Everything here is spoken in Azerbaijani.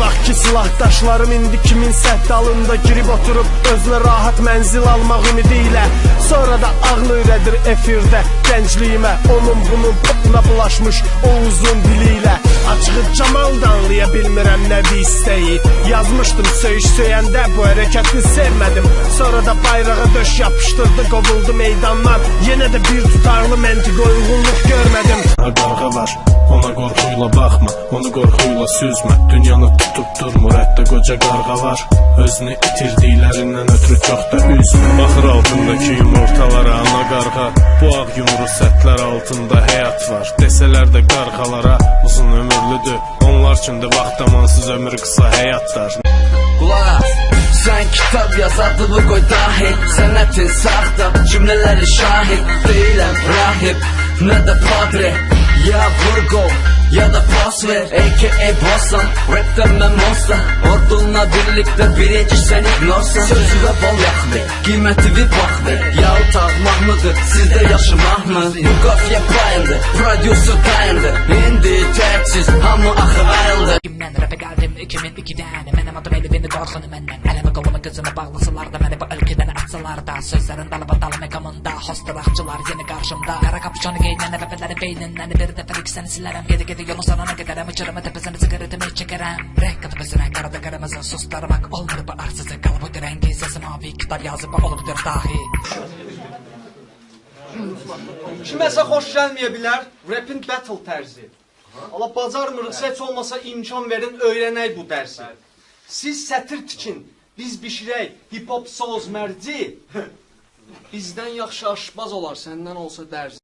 vaxtki silahdaşlarım indi kimin dalında girib oturub özünə rahat mənzil almaq ümidi ilə. Sonra da ağlı öyrədir efirdə gəncliyimə, onun bunun popuna bulaşmış o uzun dili ilə. Açığı Camal da anlaya bilmirəm nədir istəyi. Yazmışdım söyüş söyəndə, bu hərəkəti sevmədim. Sonra da bayrağa döş yapışdırdı, qovuldu meydandan. Yenə də bir tutarlı məntiqə uyğunluq görmədim. Qarğa var, ona qorxuyla baxma, onu qorxuyla süzmə. Dünyanı tutub durmur, hətta qoca qarğa var. Özünü itirdiklərindən ötürü çox da üzmə. Baxır altındakı yumurtalara ana qarğa. Bu ağ yumru sətlər altında həyat var. Desələr də qarğalara uzun ömürlüdür. Onlar üçün də vaxt amansız ömür qısa həyatlar. Qulaq as. Sən kitab yaz, adını qoy dahi. Sənətin saxta, cümlələri şahid. Deyiləm rahib, nə də padre. Ya vurgo, ya da pas ver. AKA Bossan, rapdə mən monster. Ordunla birlikdə birinci sən ignorsan. Sözü və bal yaxdır, qiyməti bir bax ver. Ya otaqmaqmıdır, sizdə yaşamaqmı? Bu qafiyə payındır, prodüser dayındır. İndi təksiz, hamı axı ayıldı. Kimdən rapə gəldim 2002-dən. Mənim adım Elvin, qorxun məndən. Əlimi qolumu gözümü bağlasalar da, məni bu ölkədən atsalar da, sözlərin dalaba dal məqamında. Hostelaqçılar yeni qarşımda. Qara kapüşonu geyinən əvəvələri beynindən bir dəfəlik səni silərəm. Gedi gedi yolun sonuna gedərəm. Uçurumu təpəsini sigaretimi çəkərəm. Rəng qatıb özünə qarada qırmızı susturmaq olmur bu arsızı. Qal bu rəngi səsi mavi kitab yazıb olubdur dahi. Kiməsə xoş gəlməyə bilər rapin battle tərzi. Ala bacarmırıqsa, heç olmasa imkan verin, öyrənək bu dərsi. Siz sətir tikin, biz bişirək hip-hop sos mərci. Bizdən yaxşı aşbaz olar, səndən olsa dərzi.